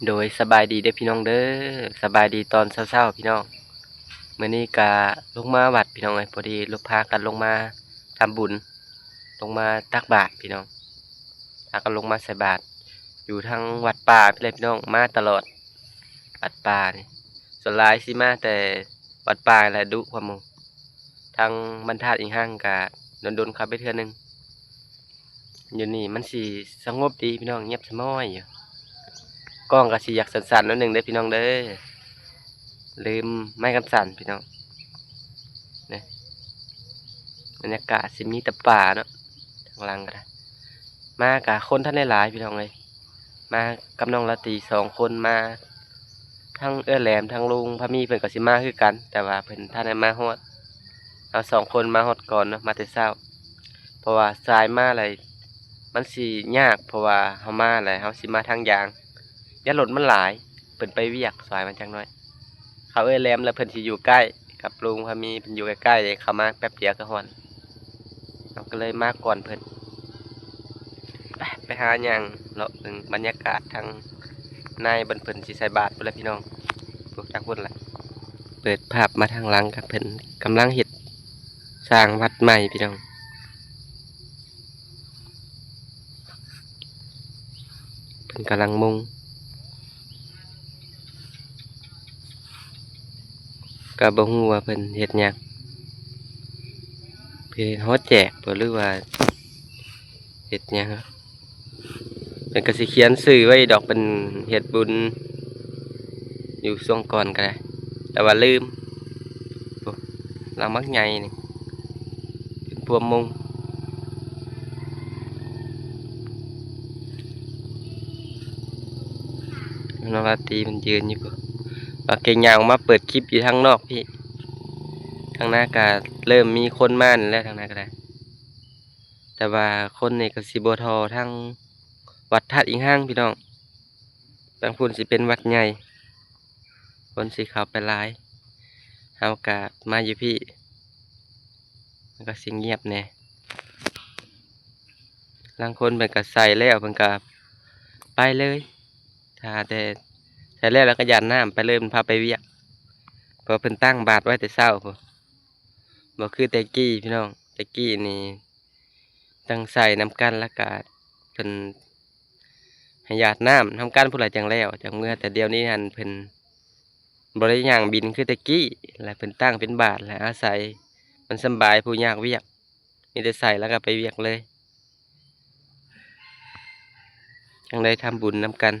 ໂດຍ ສະບາຍດີເດີພີ່ນ້ອງເດີ ສະບາຍດີຕອນເຊົ້າໆ ພີ່ນ້ອງ. ມື້ນີ້ກະລົງມາວັດພີ່ນ້ອງເອີຍ ພໍດີລົງ ພາກັນລົງມາທຳບຸນ ລົງມາຕັກບາດພີ່ນ້ອງ ພາກັນລົງມາໃສ່ບາດ ຢູ່ທາງວັດປ່າພີ້ແຫຼະພີ່ນ້ອງ ມາຕະຫຼອດ ວັດປ່ານີ້. ສ່ວນຫຼາຍຊິມາແຕ່ວັດປ່າແຫຼະ ດຸກວ່າໝູ່. ທາງບ້ານທາດອີ່ຮັ່ງກະດົນໆ ເຂົ້າໄປເທື່ອໜຶ່ງ. ຢູ່ນີ້ມັນຊິສະຫງົບດີພີ່ນ້ອງ ງຽບສະໝອຍຢູ່. ກ້ອງກໍຊິຢາກສັ່ນໆ ໜ້ອຍໜຶ່ງເດີພີ່ນ້ອງເດີ ລືມໄມ້ກັນສັ່ນພີ່ນ້ອງ. ນີ້ ບັນຍາກາດຊິມີແຕ່ປ່າເນາະ ທາງຫຼັງກໍໄດ້. ມາກະຄົນທັນໄດ້ຫຼາຍພີ່ນ້ອງເອີຍ ມາກັບນ້ອງລາຕີສອງຄົນ ມາທັງເອື້ອຍແຫຼມ ທັງລຸງພາມີ ເພິ່ນກໍຊິມາຄືກັນ ແຕ່ວ່າເພິ່ນທັນໄດ້ມາຮອດ. ເຮົາສອງຄົນມາຮອດກ່ອນເນາະ ມາແຕ່ເຊົ້າ ເພາະວ່າສາຍມາແລ້ວມັນຊິຍາກ ເພາະວ່າເຮົາມາແລ້ວເຮົາຊິມາທາງຢາງ ຢ້ານລົດມັນຫຼາຍ. ເພິ່ນໄປວຽກສາຍມາຈັກໜ້ອຍ ເຂົາເອື້ອຍແຫຼມແລ້ວເພິ່ນຊິຢູ່ໃກ້ກັບລຸງພາມີ ເພິ່ນຢູ່ໃກ້ໆ ເຂົ້າມາແປັບດຽວກໍຮອດ. ເຮົາກໍເລີຍມາກ່ອນເພິ່ນ ໄປ ໄປຫາຍ່າງເລາະເບິ່ງບັນຍາກາດທາງໃນບ່ອນເພິ່ນຊິໃສ່ບາດພຸ້ນແຫຼະພີ່ນ້ອງ. ໂອ້ ທາງພຸ້ນລະ ເປີດພາບມາທາງຫຼັງ ກໍເພິ່ນກຳລັງເຮັດສ້າງວັດໃໝ່ພີ່ນ້ອງ ເພິ່ນກຳລັງມຸງ. ກໍບໍ່ຮູ້ວ່າເພິ່ນເຮັດຫຍັງ ເພິ່ນເຮັດຫໍແຈກບໍ່ ຫຼືວ່າເຮັດຫຍັງ. ເພິ່ນກໍຊິຂຽນຊື່ໄວ້ດອກ ເພິ່ນເຮັດບຸນຢູ່ຊ່ວງກ່ອນກໍໄດ້ ແຕ່ວ່າລືມ. ໂອ້ ຫຼັງບັກໃຫຍ່ນີ້ ເປັນພວມມຸງ. ນ້ອງລາຕີມັນຢືນຢູ່ພຸ້ນ ວ່າເກງຍາງອອກມາເປີດຄລິບຢູ່ທາງນອກພີ້. ທາງໜ້າກະເລີ່ມມີຄົນມາແລ້ວ ທາງໜ້າກະໄດ້ ແຕ່ວ່າຄົນນີ້ກະຊິບໍ່ທໍ່ທາງວັດທາດອີ່ຮັ່ງພີ່ນ້ອງ. ທາງພຸ້ນຊິເປັນວັດໃຫຍ່ ຄົນຊິເຂົ້າໄປຫຼາຍ. ເຮົາກະມາຢູ່ພີ້ ມັນກະຊິງຽບແດ່. ລາງຄົນເພິ່ນກະໃສ່ແລ້ວເພິ່ນກະໄປເລີຍ ຖ້າແຕ່ໃສ່ແລ້ວ ແລ້ວກະຢາດນ້ຳໄປເລີຍ ເພິ່ນພາໄປວຽກ ເພາະວ່າເພິ່ນຕັ້ງບາດໄວ້ແຕ່ເຊົ້າພຸ້ນ. ບໍ່ຄືແຕ່ກີ້ພີ່ນ້ອງ ແຕ່ກີ້ນີ້ ຕ້ອງໃສ່ນຳກັນ ແລ້ວກະເພິ່ນໃຫ້ຢາດນ້ຳນຳກັນພຸ້ນລະ ຈັ່ງແລ້ວຈັ່ງເມືອ. ແຕ່ດຽວນີ້ຫັ້ນເພິ່ນບໍ່ໄດ້ຍ່າງບິນຄືແຕ່ກີ້ ແລະເພິ່ນຕັ້ງເປັນບາດ ແລະອາໄສມັນສຳບາຍ ຜູ້ຍາກວຽກ ມີແຕ່ໃສ່ແລ້ວກະໄປວຽກເລີຍ. ຈັ່ງໄດ້ທຳບຸນນຳກັນ.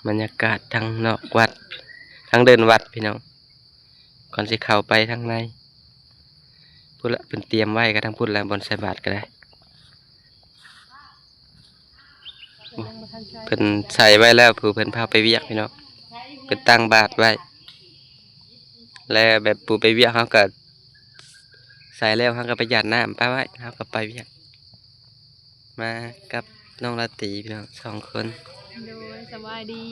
ບັນຍາກາດທາງນອກວັດ ທາງເດີ່ນວັດພີ່ນ້ອງ ກ່ອນຊິເຂົ້າໄປທາງໃນ ພຸ້ນລະ ເພິ່ນຕຽມໄວ້ກະທາງພຸ້ນລະ ບ່ອນໃສ່ບາດກະໄດ້. ເພິ່ນໃສ່ໄວ້ແລ້ວ ຜູ້ເພິ່ນພາໄປວຽກພີ່ນ້ອງ ເພິ່ນຕັ້ງບາດໄວ້ ແລ້ວແບບຜູ້ໄປວຽກເຮົາກະໃສ່ແລ້ວ ເຮົາກະໄປຢາດນ້ຳປະໄວ້ ເຮົາກະໄປວຽກ. ມາກັບນ້ອງລາຕີພີ່ນ້ອງ ສອງຄົນ. ໂດຍ ສະບາຍດີ.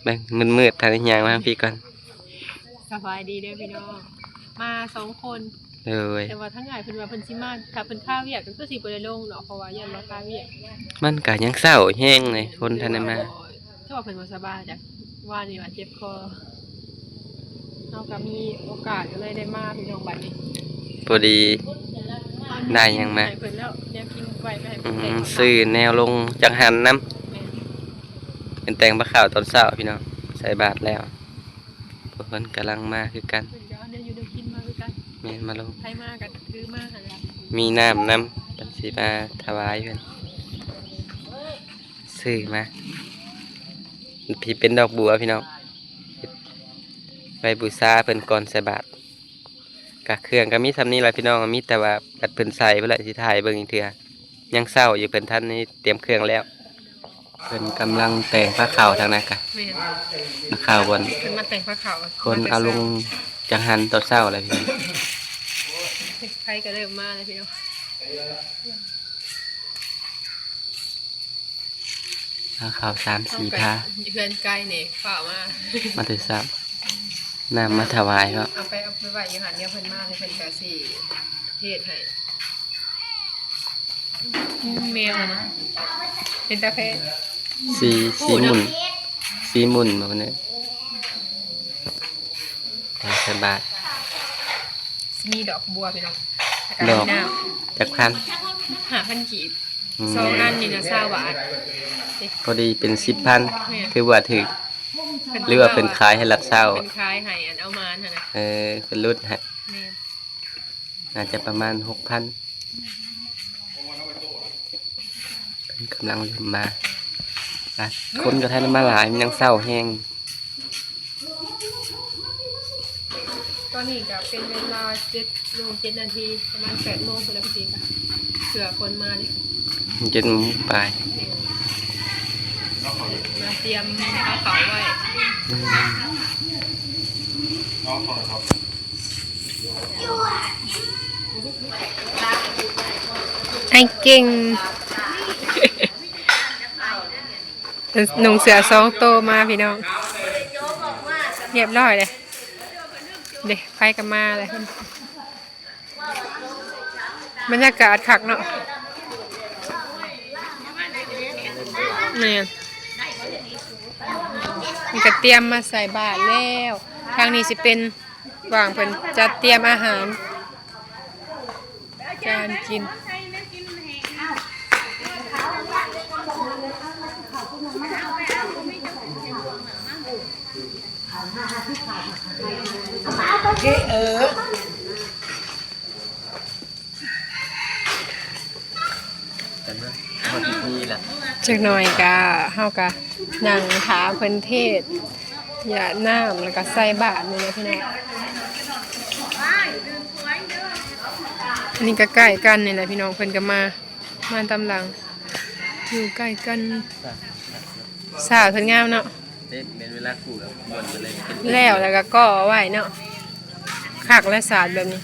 ເບິ່ງມືດໆ ທາງນີ້ຍ່າງມາທາງພີ້ກ່ອນ. ສະບາຍດີເດີພີ່ນ້ອງ ມາສອງຄົນ. ໂດຍ ແຕ່ວ່າທາງອ້າຍເພິ່ນວ່າເພິ່ນຊິມາ ຖ້າເພິ່ນຄາວຽກກໍຄືຊິບໍ່ໄດ້ລົງເນາະ ເພາະວ່າຢ້ານວ່າຄາວຽກ. ມັນກະຍັງເຊົ້າແຮງເລີຍ ຄົນທັນໄດ້ມາ. ຄືວ່າເພິ່ນບໍ່ສະບາຍ ຈາກວານນີ້ວ່າເຈັບຄໍ ເຮົາກະມີໂອກາດກໍເລີຍໄດ້ມາພີ່ນ້ອງ ບັດນີ້ ພໍດີໄດ້ຫຍັງມາ ເອົາແນວກິນໃຫ້ເພິ່ນແລ້ວ ແນວກິນໄວ້ໄປໃຫ້ເພິ່ນ ອືມ ແຕ່ງ ຊື້ແນວລົງຈັງຫັນນຳ ແມ່ນ ເພິ່ນແຕ່ງພາຂາວຕອນເຊົ້າພີ່ນ້ອງ ໃສ່ບາດແລ້ວ ພວກເພິ່ນກຳລັງມາຄືກັນ ເພິ່ນກໍເອົາແນວຢູ່ແນວກິນມາຄືກັນ ແມ່ນ ມາລົງ ໃຜມາກໍຖືມາຫັ້ນລະ ມີນ້ຳນຳ ເພິ່ນຊິມາຖວາຍເພິ່ນ ຊື້ມາ ທີ່ເປັນດອກບົວພີ່ນ້ອງ ໄວ້ບູຊາເພິ່ນກ່ອນໃສ່ບາດ. ກະເຄື່ອງກະມີສ່ຳນີ້ລະພີ່ນ້ອງ ມີແຕ່ວ່າບັດເພິ່ນໃສ່ພຸ້ນແຫຼະ ຊິຖ່າຍເບິ່ງອີກເທື່ອ ຍັງເຊົ້າຢູ່ ເພິ່ນທັນໄດ້ຕຽມເຄື່ອງແລ້ວ. ເພິ່ນກຳລັງແຕ່ງພາຂາວທາງນັ້ນກະ ແມ່ນ ພາຂາວບ່ອນ ເພິ່ນມາແຕ່ງພາຂາວ ຄົນເອົາລົງຈັງຫັນຕອນເຊົ້າແລ້ວພີ່ນ້ອງ ໃຜກໍເລີ່ມມາແລ້ວພີ່ນ້ອງ. ພາຂາວສາມສີ່ພາ ເຮົາກໍເຮືອນໃກ້ນີ້ ຟ້າວມາ ມາແຕ່ເຊົ້າ. ນ້ຳມາຖະຫວາຍເນາະ ເອົາໄປ ເອົາໄປໄວ້ຢູ່ຫັ້ນ ດຽວເພິ່ນມາ ແລ້ວເພິ່ນກໍຊິເທດໃຫ້. ອືມ ແມວນະ ເປັນຕາແພງ ສີ ສີໝຸ່ນ ສີໝຸ່ນບໍ່ນີ້ ໃສ່ບາດ ຊິມີດອກບົວພີ່ນ້ອງ ແລ້ວກໍ ດອກ ມີນ້ຳ ຈັກພັນ? ຫ້າພັນກີບ ອືມ ສອງອັນນີ້ນະ ຊາວບາດ ພໍດີເປັນສິບພັນ ແມ່ນ ຖືວ່າຖືກ ເພິ່ນ ຫຼືວ່າເພິ່ນຂາຍໃຫ້ລັດຊາວ ເພິ່ນຂາຍໃຫ້ອັນເອົາມາຫັ້ນນະ ເອີ ເພິ່ນຫຼຸດໃຫ້ ແມ່ນ ໜ້າຈະປະມານຫົກພັນ ເພິ່ນກຳລັງເລີ່ມມາ ອ່ະ ຄົນກໍທັນມາຫຼາຍ ມັນຍັງເຊົ້າແຮງ. ຕອນນີ້ກໍເປັນເວລາເຈັດໂມງເຈັດນາທີ ປະມານແປດໂມງພຸ້ນແຫຼະ ພໍດີກໍເພື່ອຄົນມາເດ້ ເຈັດໂມງປາຍ ແມ່ນ ມາຕຽມພາເຂົ້າໄວ້ ອືມ ອ້າຍເກັ່ງ ນຸ່ງເສື້ອສອງໂຕມາພີ່ນ້ອງ ຮຽບຮ້ອຍເດ້ ເດ້ ໄຟກໍມາແລ້ວ ບັນຍາກາດຄັກເນາະ ແມ່ນ ນີ້ກໍຕຽມມາໃສ່ບາດແລ້ວ ທາງນີ້ຊິເປັນ ຫວ່າງເພິ່ນຈັດຕຽມອາຫານການກິນ ເອີ ຈັກໜ່ອຍກະ ເຮົາກະນັ່ງຖ້າເພິ່ນເທດຢາດນ້ຳ ແລ້ວກະໃສ່ບາດນີ້ແຫຼະພີ່ນ້ອງ ອັນນີ້ກະໃກ້ກັນນີ້ແຫຼະພີ່ນ້ອງ ເພິ່ນກະມາ ມາຕາມຫຼັງ ຢູ່ໃກ້ກັນ ສາດເພິ່ນງາມເນາະ ເປັນເວລາຄູ່ກັບບ່ອນເພິ່ນເລີຍ ແລ້ວ ແລ້ວກໍກໍ່ໄວ້ເນາະ ຄັກແລະສາດແບບນີ້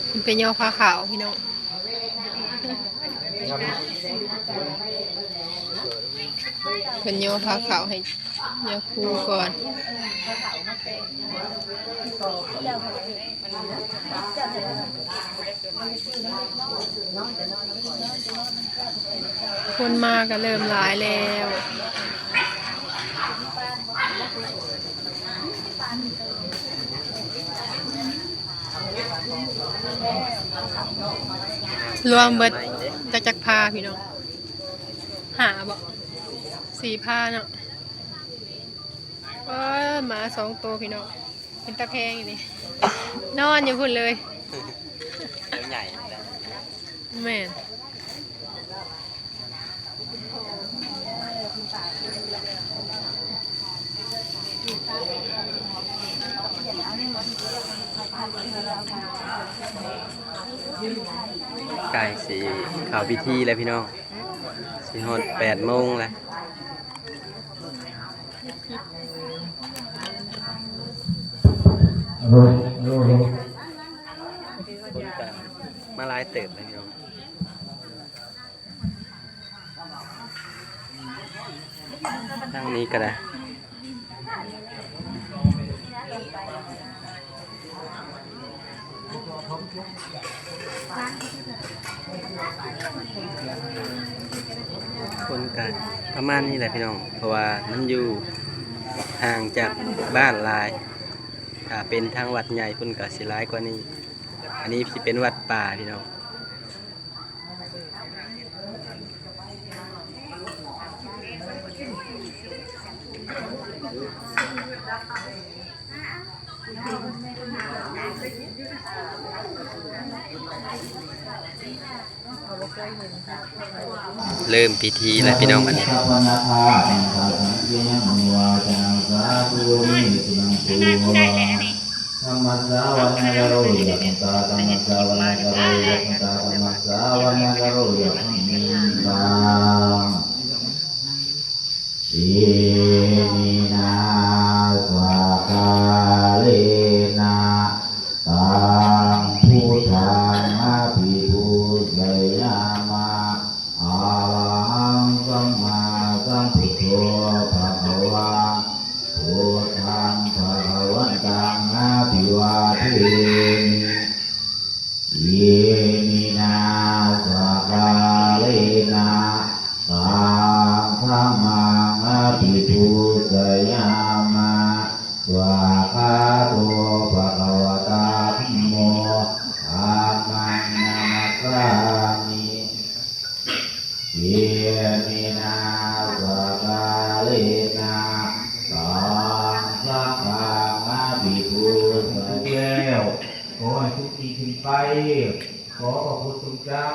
ເພິ່ນໄປຍໍຜ້າຂາວພີ່ນ້ອງ ເພິ່ນຍໍຜ້າຂາວໃຫ້ຍາຄູກ່ອນ. ຄົນມາກໍເລີ່ມຫຼາຍແລ້ວ ລວມເບິດຈັກ ຈັກພາພີ່ນ້ອງ ຫ້າບໍ ສີ່ພາເນາະ. ເອີ ໝາສອງໂຕພີ່ນ້ອງ ເປັນຕາແພງອີ່ຫຼີ ນອນຢູ່ພຸ້ນເລີຍ ໂຕໃຫຍ່ ແມ່ນ ໃກ້ຊິເຂົ້າພິທີແລ້ວພີ່ນ້ອງ ຊິຮອດແປດໂມງແລ້ວ. ຄົນກະມາຫຼາຍເຕີບເລີຍພີ່ນ້ອງ ທາງນີ້ກະໄດ້. ຄົນກະປະມານນີ້ແຫຼະພີ່ນ້ອງ ເພາະວ່າມັນຢູ່ຫ່າງຈາກບ້ານຫຼາຍ ຖ້າເປັນທາງວັດໃຫຍ່ພຸ້ນກະຊິຫຼາຍກວ່ານີ້ ອັນນີ້ຊິເປັນວັດປ່າພີ່ນ້ອງ. ເລີ່ມພິທີແລ້ວພີ່ນ້ອງ ບັດນີ້. ທຳມະສາວະນາກາໂລ ຍະທັນຕາ ທຳມະສາວະນາກາໂລ ຍະທັນຕາ ທຳມະສາວະນາກາໂລ ຍະທັນຕາ. ອິມິນາ ສັກກາເລນະ ຕັງ ພຸດທັງ ອະພິປູຊະຍາມະ ອະລະ ປູຊະຍາມະ ສວາກຂາໂຕ ພະຄະວະຕາ ທຳໂມ ທຳມັງ ນະມັດສາມິ ເອເມນະ ສະກາເລນະ ຕັງ ສັງຄັງ ອະພິປູຊະ ແລ້ວ ຂໍໃຫ້ສຸກຍິ່ງຂຶ້ນໄປ ຂໍພະພຸດຈົ່ງຈຳ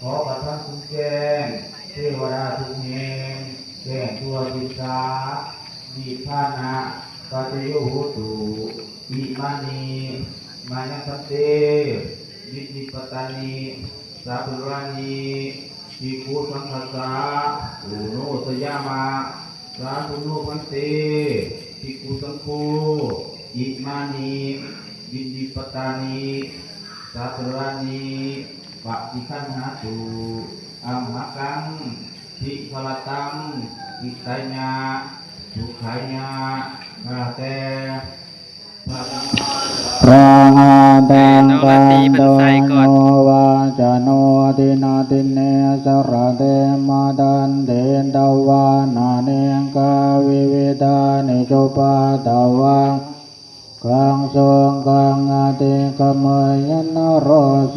ຂໍພະທຳຈົ່ງແຈ້ງ ເທວະດາທຸກແຫ່ງ ແຈ້ງທົ່ວທິດສາ ນິບພານະ ປັດຈະໂຍໂຫຕຸ ອິມານິ ມາຍັງພັນເຕ ວິນິປະຕານິ ສາທຸລານິ ພິກຂຸສັງຄະສາ ໂອໂນຊະຍາມະ ສາທຸໂນພັນເຕ ພິກຂຸສັງໂຄ ອິມານິ ວິນິປະຕານິ ສາທຸລານິ ປະຕິຄັນຫາຕຸ ອັມຫະກັງ ທິຄະລະຕັງ ຫິຕາຍະ ສຸຂາຍະ ຂ້າແຕ່ ພະ ລະຫັດທັງ ຄັນໂຕ ວາຈະໂນ ທິນນາທິນເນ ສະລະເດ ມະທັນຕິ ຕະວານະເນກາ ວິວິທານິ ຈຸປັດຕະວັງ ຄັງ ໂສກັງ ອະຕິກຳເມຍະ ນະໂຣ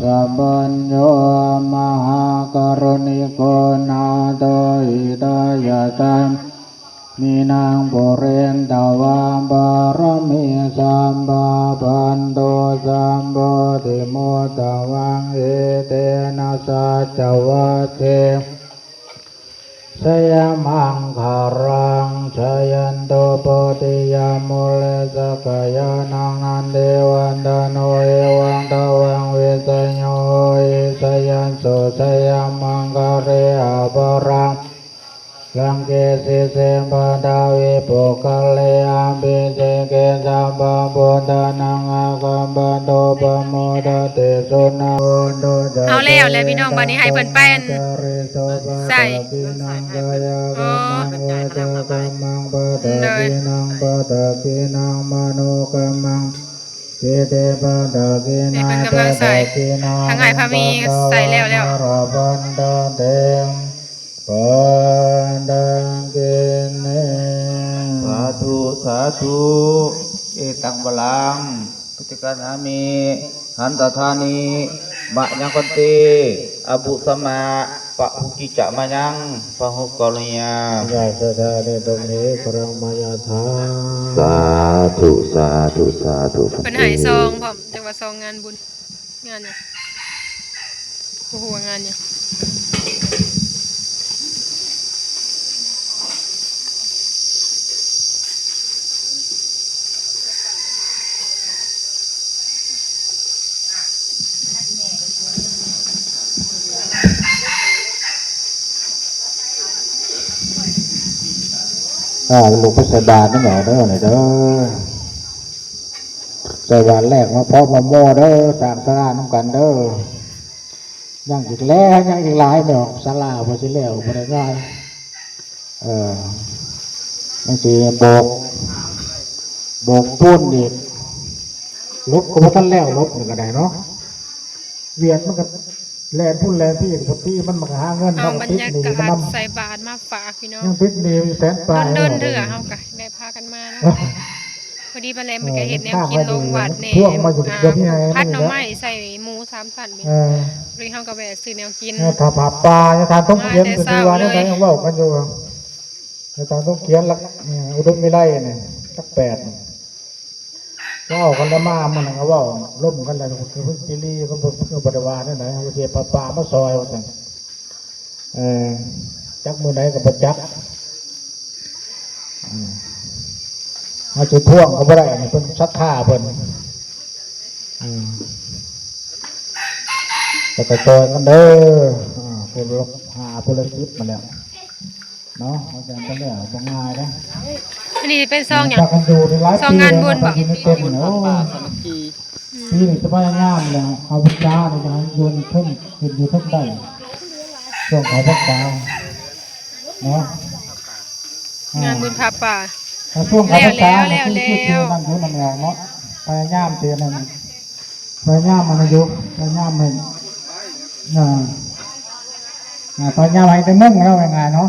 ສະບັນໂຍ ມະຫາກາລຸນິໂກ ນາໂທ ຫິຕາຍະ ສາ ມິນັງ ປຸເຣນຕະວາ ປາຣະມີ ສັບບາ ພັນໂຕ ສັບໂພ ຕິມຸດຕະວັງ ເອເຕນະ ສັດຈະວັດເທ ຊະຍະມັງຄະລັງ ຈະຍັນໂຕ ໂພທິຍາ ມູເລ ສັກກະຍານັງ ນັນທິວັດຕະໂນ ເອວັງ ຕະວັງ ວິຊະໂຍ ໂຫຕິ ຈະຍັນໂສ ຊະຍະມັງຄະເລ ອະພະລັງ ລັງເກ ສີເສ ປະທາວິ ປຸກຄະເລ ອະພິເສເກ ສັບພະບຸດທານັງ ອາຄັນປະໂຕ ປະໂມດະຕິ ສຸນາໂຫຕຸ ຈະ ເອົາແລ້ວແຫຼະພີ່ນ້ອງ ບັດນີ້ໃຫ້ເພິ່ນໄປອັນ ສະລິໂສ ໃສ່ ປະຕັກກິນນັງ ກາຍະກຳມັງ ວາຈາກຳມັງ ປະຕັກກິນນັງ ປະຕັກກິນນັງ ມະໂນກຳມັງ ທິຕິ ປະຕັກກິນາ ປະຕັກກິນາ ທັງໃຫ້ພະມີໃສ່ແລ້ວແລ້ວ ມັງຄະລັງ ອະຣະພັນຕະເຕ ປະຕັກກິນເນ ສາທຸ ສາທຸ ເອຕັງ ບາລັງ ປະຕິການຫາມິ ຫັນຕະທານິ ມະຍັງພັນເຕ ອະບຸສະມະ ປະຫຸກິຈະມະຍັງ ພະຫຸກະລິຍາ ຍາສະທານິ ຕຸມເຫ ພະລັງ ມາຍາທາ ສາທຸ ສາທຸ ສາທຸ ເພິ່ນໃຫ້ຊອງພ້ອມ ຈັກວ່າຊອງງານບຸນ. ງານຫຍັງ? ບໍ່ຮູ້ວ່າງານຫຍັງ. ອ່າ ລູກໄປໃສ່ບາດນຳເອົາເດີ ນີ້ເດີ. ໃສ່ບາດແລກມາເພາະມາໂມ້ເດີ ສ້າງສາລານຳກັນເດີ. ຍັງອີກແຫຼະ ຍັງອີກຫຼາຍແມ່ນອກ ສາລາບໍ່ຊິແລ້ວບໍ່ໄດ້ງ່າຍ. ເອີ ຍັງຊິໂບກ ໂບກປູນອີກ ລົບກໍບໍ່ທັນແລ້ວ ລົບນີ້ກໍໄດ້ເນາະ. ວຽກມັນກໍແລ່ນພຸ້ນແລ່ນພີ້ ປົກກະຕິມັນ ມັນກໍຫາເງິນ ເຮົາກໍຕິດໜີ້ມັນນຳ. ເອົາບັນຍາກາດໃສ່ບາດມາຝາກພີ່ນ້ອງ ຍັງຕິດໜີ້ແສນປາຍ ດົນໆເທື່ອເຮົາກໍໄດ້ພາກັນມາເນາະ. ພໍດີປາແຫຼມມັນກໍເຮັດແນວກິນລົງວັດແດ່ ອ່າ ຜັດໜໍ່ໄມ້ໃສ່ໝູສາມຊັ້ນນີ້ ເອີ ພໍດີເຮົາກໍແວະຊື້ແນວກິນ. ຖ້າຜ້າປ່າ ຖ້າສົມຄຽນເພິ່ນຊິວ່າແນວໃດ ເວົ້າກັນຢູ່ ຖ້າສົມຄຽນ ອາ ອຸດົມວິໄລນີ້ ຫຼັກແປດ ເວົ້າກັນແລ້ວມາ ມື້ນັ້ນກໍເວົ້າລົມກັນແລ້ວ ຄືເພິ່ນຊິລີ ເພິ່ນບໍ່ໄດ້ວ່າແນວໃດ ເຮົາຊິເອົາຜ້າປ່າມາຊ່ອຍວ່າຊັ້ນ. ເອີ ຈັກມື້ໃດກໍບໍ່ຈັກ ເອີ ເຮົາຊິທວງກໍບໍ່ໄດ້ ອັນນີ້ເພິ່ນສັດທາເພິ່ນ ເອີ ແຕ່ກໍຊ່ອຍກັນເດີ ອ່າ ຜູ້ລະຫ້າ ຜູ້ລະສິບມາແລ້ວ ເນາະ ເຮົາຈະໄດ້ແລ້ວບໍ່ງ່າຍເດ້. ອັນນີ້ເປັນຊອງຫຍັງ? ຈັກກັນຢູ່ໄດ້ຫຼາຍປີແລ້ວເນາະ ເພິ່ນຊິໄດ້ເຕັ້ນ ໂອ້ ອືມ ປີນີ້ຈະພະຍາຍາມແລ້ວ ເອົາວິຊານີ້ຈະໃຫ້ຢູ່ເທິງ ຂຶ້ນຢູ່ເທິງໄດ້ ຊ່ວງເຂົ້າພັນສາເນາະ ອ່າ ງານບຸນຜ້າປ່າ ຖ້າຊ່ວງເຂົ້າພັນສາ ແລ້ວໆ ຄື ຄື ຄືນັ້ນຢູ່ນຳແລ້ວເນາະ ພະຍາຍາມຊິນັ້ນ ພະຍາຍາມອັນນັ້ນຢູ່ ພະຍາຍາມໃຫ້ ອ່າ ອ່າ ພະຍາຍາມໃຫ້ໄດ້ມຸງແລ້ວ ວ່າງ່າຍເນາະ.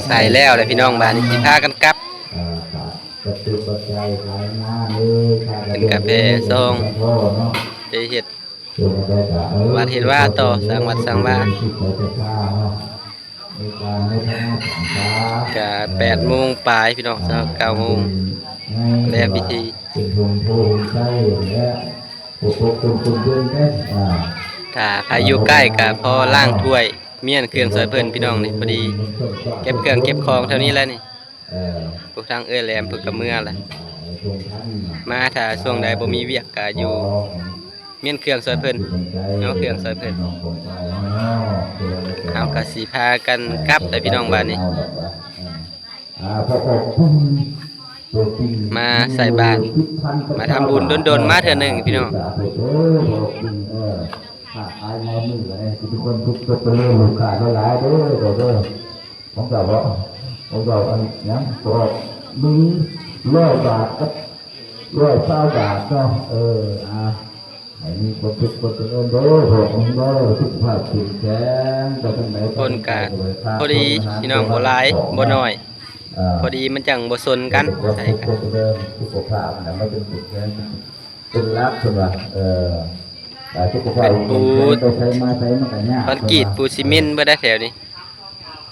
ໃສ່ແລ້ວແຫຼະພີ່ນ້ອງ ບາດນີ້ຊິພາກັນກັບ ເອີ ເປັນກາແຟຊອງ ໄດ້ເຮັດ ວັດເຮັດວາຕໍ່ ສ້າງວັດສ້າງວາ ກະແປດໂມງປາຍພີ່ນ້ອງ ເກົ້າໂມງ ແລ້ວພິທີ ຖ້າໃຜຢູ່ໃກ້ກະພໍລ້າງຖ້ວຍ ມ້ຽນເຄື່ອງຊ່ອຍເພິ່ນພີ່ນ້ອງນີ້ ພໍດີເກັບເຄື່ອງເກັບຂອງແຖວນີ້ແຫຼະນີ້ ພວກທາງເອື້ອຍແຫຼມເພິ່ນກະເມືອແຫຼະ ມາຖ້າຊ່ວງໃດບໍ່ມີວຽກກະຢູ່ ມ້ຽນເຄື່ອງຊ່ອຍເພິ່ນ ເອົາເຄື່ອງຊ່ອຍເພິ່ນ ເຮົາກະຊິພາກັນກັບແຫຼະພີ່ນ້ອງບາດນີ້ ມາໃສ່ບາດ ມາທຳບຸນດົນໆ ມາເທື່ອໜຶ່ງພີ່ນ້ອງ ຄ້າຂາຍໃນມື້ນີ້ ທຸກຄົນທຸກຄົນເລີຍ ລູກຄ້າຫຼາຍໆ ເດີ ເດີ ຂອງເຈົ້າບໍ່ ຂອງເຈົ້າອັນຫຍັງ ກອກໜຶ່ງຮ້ອຍບາດກັບຮ້ອຍຊາວບາດເນາະ ເອີ ອ່າ ໃຫ້ມີຄວາມສຸກຄວາມຈະເລີນເດີ ພວກເຮົາເດີ ສຸຂະພາບເຂັ້ມແຂງ ໄປທາງໃດກໍ ຄົນກະພໍດີພີ່ນ້ອງ ບໍ່ຫຼາຍບໍ່ໜ້ອຍ ອ່າ ພໍດີມັນຈັ່ງບໍ່ຊົນກັນ ສຸຂະພາບ ໃສ່ກັນ ສຸຂະພາບນະ ມັນເປັນເປັນແຂງ ເປັນຫຼັກເພິ່ນວ່າ ເອີ ອ່າ ສຸຂະພາບ ເປັນປູ ໄປໃສມາໃສມັນກະຍາກ ຄອນກຣີດ ເພິ່ນວ່າ ປູຊີເມັນເບິດໄດ໋ແຖວນີ້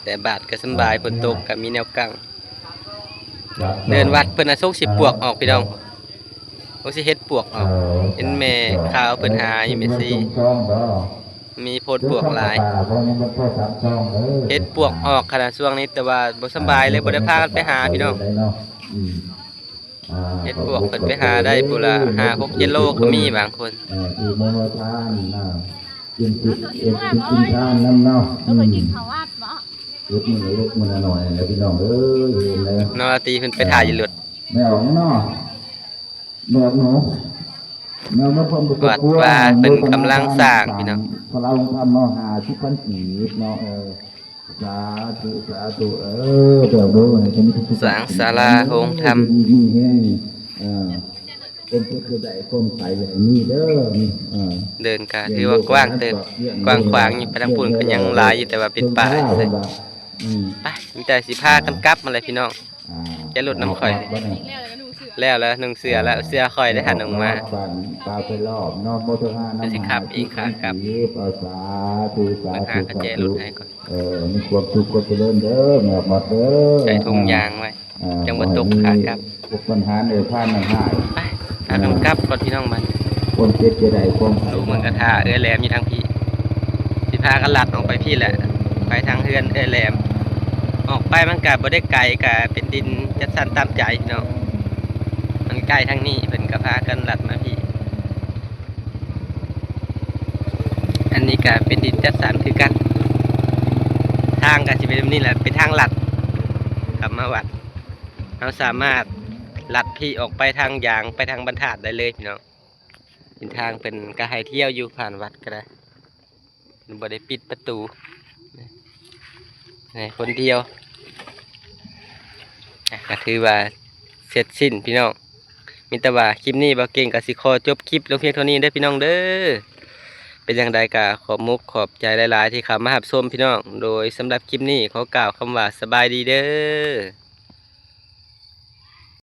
ແຕ່ບາດກະສຳບາຍ ຝົນຕົກກະມີແນວກັ້ງ ເດີ່ນວັດເພິ່ນນະ ສົງຊິປວກອອກພີ່ນ້ອງ ສົງຊິເຫັດປວກອອກ ເຫັນແມ່ຂາວເພິ່ນຫາຢູ່ ແມ່ຊີ ມີໂພນປວກຫຼາຍ ເຫັດປວກອອກຂະໜາດຊ່ວງນີ້ ແຕ່ວ່າບໍ່ສຳບາຍເລີຍ ບໍ່ໄດ້ພາກັນໄປຫາພີ່ນ້ອງ ເຫັດປວກເພິ່ນໄປຫາໄດ້ພຸ້ນລະ ຫ້າຫົກກິໂລກະມີບາງຄົນ ເອີ ທີ່ມະໂນທານນະ ກິນ ກິນ ກິນທານນຳເນາະ ເອີ ເພິ່ນກິນເຂົ້າວັດບໍ ເຮັດມື້ເລັກມື້ນ້ອຍແຫຼະພີ່ນ້ອງເອີຍ ເຫັນແລ້ວ ນ້ອງລາຕີເພິ່ນໄປຖ່າຍຢູ່ລົດ ແມ່ອອກເນາະ ແມ່ອອກເນາະ ແມ່ອອກເນາະ ວັດວາເພິ່ນກຳລັງສ້າງພີ່ນ້ອງ ສາລາໂຮງທຳເນາະ ຫ້າສິບພັນກີບເນາະ ເອີ ສາທຸ ສາທຸ ເອີ ເຈົ້າເດີ ໃຫ້ເປັນ ສ້າງສາລາໂຮງທຳ ຢູ່ດີມີແຮງ ເອີ ຄວາມເຈັບຢ່າໄດ້ ຄວາມໄຂ້ຢ່າໃຫ້ມີເດີ ເອີ ເດີ່ນກະຖືວ່າກວ້າງເຕີບ ກວ້າງຂວາງຢູ່ ໄປທາງພຸ້ນກະຍັງຫຼາຍຢູ່ ແຕ່ວ່າປິດປາກຊື່ ອືມ ໄປ ມີແຕ່ຊິພາກັນກັບຫັ້ນແຫຼະພີ່ນ້ອງ ອ່າ ແຈລົດນຳຂ້ອຍ ແລ້ວແລ້ວ ນຸ່ງເສື້ອແລ້ວ ເສື້ອຂ້ອຍໄດ້ຫານຸ່ງມາ ບ້ານປ່າໄພລອບເນາະ ໂມໂຕຫ້ານຳ ເພິ່ນຊິຂັບເອງຂາກັບ ເອົາ ສາທຸ ສາທຸ ເບິ່ງຫາກະແຈລົດໃຫ້ກ່ອນ ເອີ ມີຄວາມສຸກຄວາມຈະເລີນເດີ ແມ່ໝົດເດີ ໃສ່ຖົງຢາງໄວ້ ອ່າ ຈັ່ງບໍ່ຕົກຂາກັບ ພວກບັນຫາເນີພານນຳຫາຍ ໄປ ພາກັນກັບກ່ອນພີ່ນ້ອງບັດ ຄວາມເຈັບຢ່າໄດ້ ຄວາມໄຂ້ ລູກມັນກະຖ້າເອື້ອຍແຫຼມຢູ່ທາງພີ້ ຊິພາກັນລັດອອກໄປພີ້ແຫຼະ ໄປທາງເຮືອນເອື້ອຍແຫຼມ ອອກໄປມັນກະບໍ່ໄດ້ໄກ ກະເປັນດິນຈັດສັນຕາມໃຈພີ່ນ້ອງ ມັນໃກ້ທາງນີ້ ເພິ່ນກະພາກັນລັດມາພີ້ ອັນນີ້ກະເປັນດິນຈັດສັນຄືກັນ ທາງກະຊິເປັນແບບນີ້ແຫຼະ ເປັນທາງລັດ ເຂົ້າມາວັດ ເຮົາສາມາດລັດພີ້ອອກໄປທາງຢາງ ໄປທາງບັນທາດໄດ້ເລີຍພີ່ນ້ອງ ເປັນທາງ ເພິ່ນກະໃຫ້ທ່ຽວຢູ່ ຜ່ານວັດກະໄດ້ ເພິ່ນບໍ່ໄດ້ປິດປະຕູ ໃຫ້ຄົນທ່ຽວ ກະຖືວ່າເສັດສິ້ນພີ່ນ້ອງ ມີແຕ່ວ່າຄລິບນີ້ບ່າວເກັ່ງກະຊິຂໍຈົບຄລິບລົງພຽງເທົ່ານີ້ເດີພີ່ນ້ອງເດີ ເປັນຈັ່ງໃດກະຂອບມຸກຂອບໃຈຫຼາຍໆ ທີ່ເຂົ້າມາຮັບຊົມພີ່ນ້ອງ ໂດຍສຳລັບຄລິບນີ້ຂໍກ່າວຄຳວ່າສະບາຍດີເດີ.